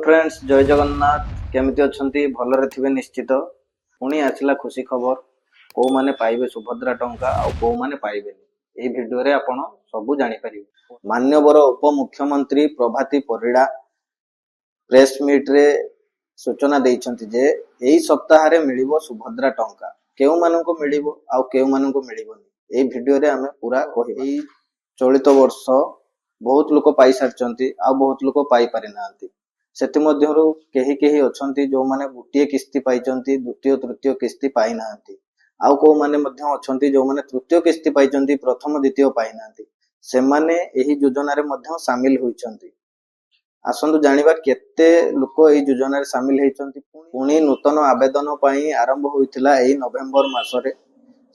Friends, ଜୟ ଜଗନ୍ନାଥ। କେମିତି ଅଛନ୍ତି? ଭଲରେ ଥିବେ ନିଶ୍ଚିତ। ପୁଣି ଆସିଲା ଖୁସି ଖବର। କୋଉମାନେ ପାଇବେ ସୁଭଦ୍ରା ଟଙ୍କା ଆଉ କୋଉମାନେ ପାଇବେନି, ଏଇ ଭିଡିଓରେ ଆପଣ ସବୁ ଜାଣିପାରିବେ। ମାନ୍ୟବର ଉପମୁଖ୍ୟମନ୍ତ୍ରୀ ପ୍ରଭାତୀ ପରିଡ଼ା ପ୍ରେସ୍ ମିଟ୍ରେ ସୂଚନା ଦେଇଛନ୍ତି ଯେ ଏଇ ସପ୍ତାହରେ ମିଳିବ ସୁଭଦ୍ରା ଟଙ୍କା। କେଉଁମାନଙ୍କୁ ମିଳିବ ଆଉ କେଉଁମାନଙ୍କୁ ମିଳିବନି, ଏଇ ଭିଡିଓରେ ଆମେ ପୁରା କହିବା। ଏଇ ଚଳିତ ବର୍ଷ ବହୁତ ଲୋକ ପାଇସାରିଛନ୍ତି ଆଉ ବହୁତ ଲୋକ ପାଇପାରି ନାହାନ୍ତି। ସେଥିମଧ୍ୟରୁ କେହି କେହି ଅଛନ୍ତି ଯୋଉମାନେ ଗୋଟିଏ କିସ୍ତି ପାଇଛନ୍ତି, ଦ୍ୱିତୀୟ ତୃତୀୟ କିସ୍ତି ପାଇନାହାନ୍ତି। ଆଉ କୋଉମାନେ ମଧ୍ୟ ଅଛନ୍ତି ଯୋଉମାନେ ତୃତୀୟ କିସ୍ତି ପାଇଛନ୍ତି, ପ୍ରଥମ ଦ୍ୱିତୀୟ ପାଇନାହାନ୍ତି। ସେମାନେ ଏହି ଯୋଜନାରେ ମଧ୍ୟ ସାମିଲ ହୋଇଛନ୍ତି। ଆସନ୍ତୁ ଜାଣିବା କେତେ ଲୋକ ଏଇ ଯୋଜନାରେ ସାମିଲ ହେଇଛନ୍ତି। ପୁଣି ନୂତନ ଆବେଦନ ପାଇଁ ଆରମ୍ଭ ହୋଇଥିଲା ଏଇ ନଭେମ୍ବର ମାସରେ।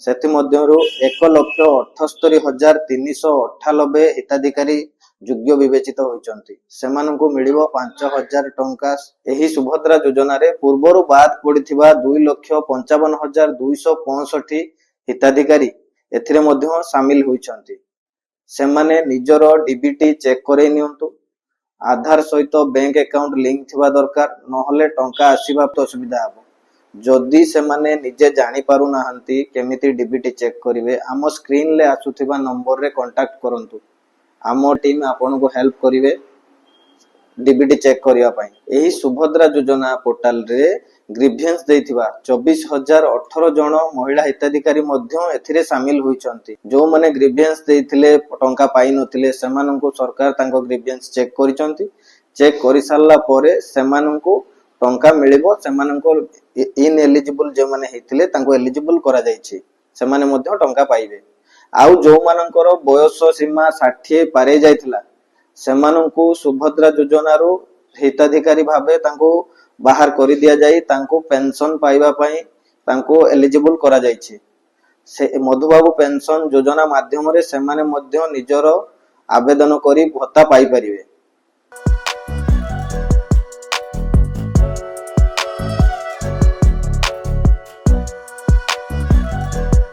ସେଥିମଧ୍ୟରୁ 1,78,398 ହିତାଧିକାରୀ ଯୋଗ୍ୟ ବିବେଚିତ ହୋଇଛନ୍ତି। ସେମାନଙ୍କୁ ମିଳିବ 5,000 ଟଙ୍କା। ଏହି ସୁଭଦ୍ରା ଯୋଜନାରେ ପୂର୍ବରୁ ବାଦ ପଡ଼ିଥିବା 2,55,265 ହିତାଧିକାରୀ ଏଥିରେ ମଧ୍ୟ ସାମିଲ ହୋଇଛନ୍ତି। ସେମାନେ ନିଜର ଡିବିଟି ଚେକ୍ କରେଇ ନିଅନ୍ତୁ। ଆଧାର ସହିତ ବ୍ୟାଙ୍କ ଆକାଉଣ୍ଟ ଲିଙ୍କ ଥିବା ଦରକାର, ନହେଲେ ଟଙ୍କା ଆସିବା ଅସୁବିଧା ହେବ। ଯଦି ସେମାନେ ନିଜେ ଜାଣିପାରୁନାହାନ୍ତି କେମିତି ଡିବିଟି ଚେକ୍ କରିବେ, ଆମ ସ୍କ୍ରିନରେ ଆସୁଥିବା ନମ୍ବରରେ କଣ୍ଟାକ୍ଟ କରନ୍ତୁ। ଆମ ଟିମ୍ ଆପଣଙ୍କୁ ହେଲ୍ପ କରିବେ ଡିବିଟି ଚେକ୍ କରିବା ପାଇଁ। ଏହି ସୁଭଦ୍ରା ଯୋଜନା ପୋର୍ଟାଲରେ ଗ୍ରିଭିଏନ୍ସ ଦେଇଥିବା 24,018 ଜଣ ମହିଳା ହିତାଧିକାରୀ ମଧ୍ୟ ଏଥିରେ ସାମିଲ ହୋଇଛନ୍ତି। ଯୋଉମାନେ ଗ୍ରିଭିଏନ୍ସ ଦେଇଥିଲେ, ଟଙ୍କା ପାଇନଥିଲେ, ସେମାନଙ୍କୁ ସରକାର ତାଙ୍କ ଗ୍ରିଭିଏନ୍ସ ଚେକ୍ କରିଛନ୍ତି। ଚେକ୍ କରିସାରିଲା ପରେ ସେମାନଙ୍କୁ ଟଙ୍କା ମିଳିବ। ସେମାନଙ୍କ ଇନ୍ ଏଲିଜିବୁଲ ଯେଉଁମାନେ ହେଇଥିଲେ, ତାଙ୍କୁ ଏଲିଜିବୁଲ କରାଯାଇଛି। ସେମାନେ ମଧ୍ୟ ଟଙ୍କା ପାଇବେ। ଆଉ ଯୋଉମାନଙ୍କର ବୟସ ସୀମା 60 ପାରେଇ ଯାଇଥିଲା, ସେମାନଙ୍କୁ ସୁଭଦ୍ରା ଯୋଜନାରୁ ହିତାଧିକାରୀ ଭାବେ ତାଙ୍କୁ ବାହାର କରିଦିଆଯାଇ ତାଙ୍କୁ ପେନସନ ପାଇବା ପାଇଁ ତାଙ୍କୁ ଏଲିଜିବୁଲ କରାଯାଇଛି। ସେ ମଧୁବାବୁ ପେନସନ ଯୋଜନା ମାଧ୍ୟମରେ ସେମାନେ ମଧ୍ୟ ନିଜର ଆବେଦନ କରି ଭତ୍ତା ପାଇପାରିବେ।